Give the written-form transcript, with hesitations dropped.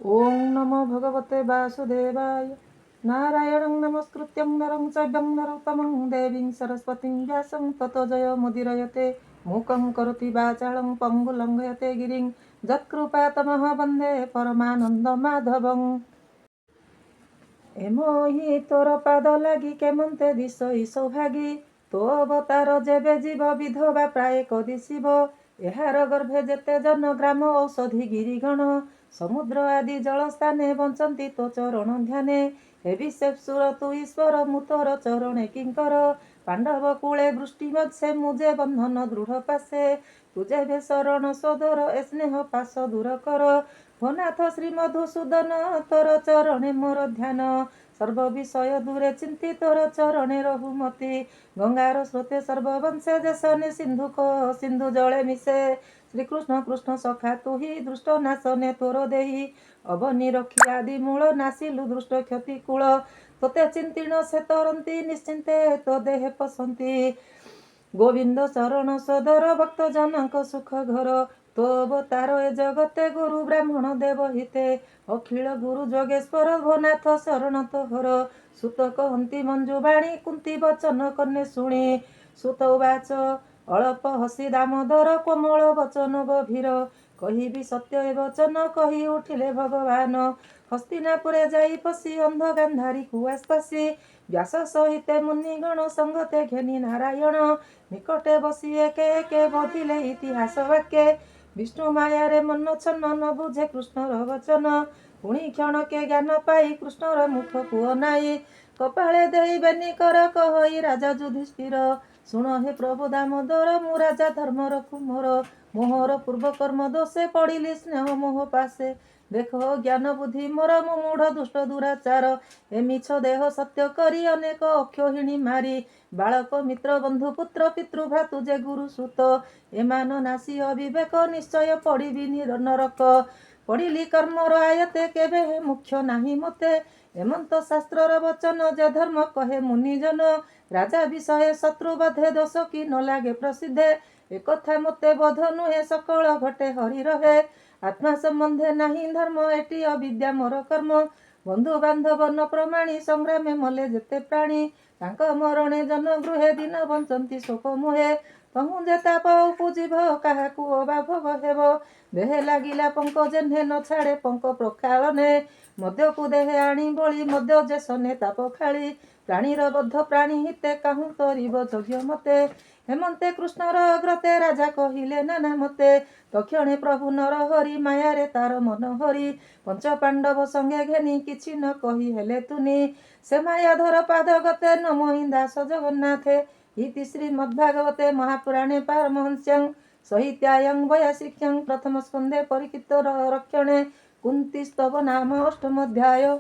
ଓଁ ନମୋ ଭଗବତେ ବାସୁଦେବାୟ। ନାରାୟଣଂ ନମସ୍କୃତ୍ୟଂ ନରଂ ଚୈବଂ ନରୋତ୍ତମଂ ଦେବୀଂ ସରସ୍ୱତୀଂ ବ୍ୟାସଂ ତତୋ ଜୟମୁଦୀରୟତେ। ମୂକଂ କରୋତି ବାଚାଳଂ ପଙ୍ଗୁ ଲଙ୍ଘୟତେ ଗିରିଂ ଯତ୍କୃପାତମହଂ ବନ୍ଦେ ପରମାନନ୍ଦ ମାଧବଂ। ଏମୋହି ତୋର ପାଦ ଲାଗି କେମନ୍ତେ ଦିଶଇ ସୌଭାଗୀ। ତୋ ଅବତାର ଯେବେ ଯିବ ବିଧବା ପ୍ରାୟେକ ଦିଶିବ। ଏହାର ଗର୍ଭେ ଯେତେ ଜନ ଗ୍ରାମ ଔଷଧି ଗିରିଗଣ ସମୁଦ୍ର ଆଦି ଜଳସ୍ଥାନେ ବଞ୍ଚନ୍ତି ତୋ ଚରଣ ଧ୍ୟାନେ। ହେ ବିଶ୍ୱେଶ୍ୱର, ତୁ ଈଶ୍ୱର, ମୁଁ ତୋର ଚରଣେ କିଙ୍କର। ପାଣ୍ଡବ କୁଳେ ବୃଷ୍ଟି ମତ୍ସେ ମୁଁ ଯେ ବନ୍ଧନ ଦୃଢ଼ ପାଶେ। ତୁ ଯେବେ ଶରଣ ସୋଦର ଏ ସ୍ନେହ ପାଶ ଦୂର କର। ହୋ ନାଥ ଶ୍ରୀ ମଧୁସୂଦନ, ତୋର ଚରଣେ ମୋର ଧ୍ୟାନ। ସର୍ବ ବିଷୟ ଦୂରେ ଚିନ୍ତି ତୋର ଚରଣେ ରହୁମତି। ଗଙ୍ଗାର ସ୍ରୋତେ ସର୍ବବଂଶେ ଯେସନେ ସିନ୍ଧୁ ସିନ୍ଧୁ ଜଳେ ମିଶେ। ଶ୍ରୀକୃଷ୍ଣ କୃଷ୍ଣ ସଖା ତୁହି, ଦୁଷ୍ଟ ନାଶନେ ତୋର ଦେହି। ଅବନୀ ରଖି ଆଦି ମୂଳ ନାଶିଲୁ ଦୁଷ୍ଟ କ୍ଷତି କୂଳ। ତୋତେ ଚିନ୍ତିଣ ସେ ତରନ୍ତି ନିଶ୍ଚିନ୍ତେ ତୋ ଦେହେ ପଶନ୍ତି। ଗୋବିନ୍ଦ ଚରଣ ସୋଦର ଭକ୍ତ ଜନଙ୍କ ସୁଖ ଘର। ତୋ ଅବତାର ଏ ଜଗତେ ଗୁରୁ ବ୍ରାହ୍ମଣ ଦେବ ହିତେ। ଅଖିଳ ଗୁରୁ ଯୋଗେଶ୍ୱର ଭୋନାଥ ଶରଣ ତୋହର। ସୁତ କହନ୍ତି ମଞ୍ଜୁ ବାଣୀ କୁନ୍ତି ବଚନ କର୍ଣ୍ଣେ ଶୁଣି। ସୁତ ଉବାଚ: ଅଳପ ହସି ଦାମୋଦର କୋମଳ ବଚନ ଗଭୀର। କହିବି ସତ୍ୟ ଏ ବଚନ କହି ଉଠିଲେ ଭଗବାନ। ହସ୍ତିନାପୁରେ ଯାଇ ପଶି ଅନ୍ଧ ଗାନ୍ଧାରୀକୁ ଆଶ୍ୱାସି। ବ୍ୟାସ ସହିତେ ମୁନିଗଣ ସଙ୍ଗତେ ଘେନି ନାରାୟଣ। ନିକଟେ ବସି ଏକେ ଏକେ ବୋଧିଲେ ଇତିହାସ ବାକ୍ୟେ। ବିଷ୍ଣୁ ମାୟାରେ ମନ ଛନ୍ନ ନ ବୁଝେ କୃଷ୍ଣର ବଚନ। ପୁଣି କ୍ଷଣକେ ଜ୍ଞାନ ପାଇ କୃଷ୍ଣର ମୁଖକୁ ଅନାଇ କପାଳେ ଦେଇବେନି କର କହଇ ରାଜା ଯୁଧିଷ୍ଠିର: ଶୁଣ ହେ ପ୍ରଭୁ ଦାମୋଦର, ମୁଁ ରାଜା ଧର୍ମର କୁମର। ମୋହର ପୂର୍ବ କର୍ମ ଦୋଷେ ପଡ଼ିଲି ସ୍ନେହ ମୋହ ପାଶେ। ଦେଖ ଜ୍ଞାନ ବୁଦ୍ଧି ମୋର, ମୁଁ ମୂଢ଼ ଦୁଷ୍ଟ ଦୁରାଚାର। ଏ ମିଛ ଦେହ ସତ୍ୟ କରି ଅନେକ ଅକ୍ଷୌହିଣୀ ମାରି। ବାଳକ ମିତ୍ର ବନ୍ଧୁ ପୁତ୍ର ପିତୃ ଭ୍ରାତୃ ଯେ ଗୁରୁ ସୁତ ଏମାନ ନାଶି ଅବିବେକ ନିଶ୍ଚୟ ପଡ଼ିବି ନରକ। ପଡ଼ିଲି କର୍ମର ଆୟତେ କେବେ ହେ ମୋକ୍ଷ ନାହିଁ ମତେ। ଏମନ୍ତ ଶାସ୍ତ୍ରର ବଚନ ଯେ ଧର୍ମ କହେ ମୁନିଜନ। ରାଜା ବିଷୟ ଶତ୍ରୁ ବଧେ ଦୋଷ କି ନ ଲାଗେ ପ୍ରସିଦ୍ଧେ। ଏକଥା ମୋତେ ବୋଧ ନୁହେଁ, ସକଳ ଘଟେ ହରି ରହେ। ଆତ୍ମା ସମ୍ବନ୍ଧେ ନାହିଁ ଧର୍ମ, ଏଟି ଅବିଦ୍ୟା ମୋର କର୍ମ। ବନ୍ଧୁ ବାନ୍ଧବ ନ ପ୍ରମାଣି ସଂଗ୍ରାମେ ମଲେ ଯେତେ ପ୍ରାଣୀ। ତାଙ୍କ ମରଣେ ଜନ ଗୃହେ ଦିନ ବଞ୍ଚନ୍ତି ଶୋକ ମୋହେ। ତହୁଁ ଯେ ତାପ ଉପୁଜିବ କାହାକୁ ଅବା ଭୋଗ ହେବ। ଦେହେ ଲାଗିଲା ପଙ୍କ ଯେହ୍ନେ ନ ଛାଡ଼େ ପଙ୍କ ପ୍ରକ୍ଷାଳନେ। ମଦ୍ୟକୁ ଦେହେ ଆଣି ବଳି ମଦ୍ୟ ଯେସନେ ତାପ ଖାଳି। ପ୍ରାଣୀର ବଧ ପ୍ରାଣୀ ହିତେ କାହୁଁ ତରିବ ଯୋଗ୍ୟ ମତେ। ହେମନ୍ତେ କୃଷ୍ଣର ଅଗ୍ରତେ ରାଜା କହିଲେ ନାନା ମତେ। ତକ୍ଷଣେ ପ୍ରଭୁ ନରହରି ମାୟାରେ ତାର ମନ ହରି। ପଞ୍ଚ ପାଣ୍ଡବ ସଙ୍ଗେ ଘେନି କିଛି ନ କହି ହେଲେ ତୁନି। ସେ ମାୟାଧର ପାଦ ଗତେ ନମୋହି ଦାସ ଜଗନ୍ନାଥେ। ଇତି ଶ୍ରୀମଦ୍ଭାଗବତେ ମହାପୁରାଣେ ପାରମହଂସ୍ୟାଂ ସଂହିତାୟାଂ ବୈୟାସିକ୍ୟାଂ ପ୍ରଥମ ସ୍କନ୍ଧେ ପରୀକ୍ଷିତ ରକ୍ଷଣେ କୁନ୍ତି ସ୍ତବ ନାମ ଅଷ୍ଟମୋଧ୍ୟାୟ।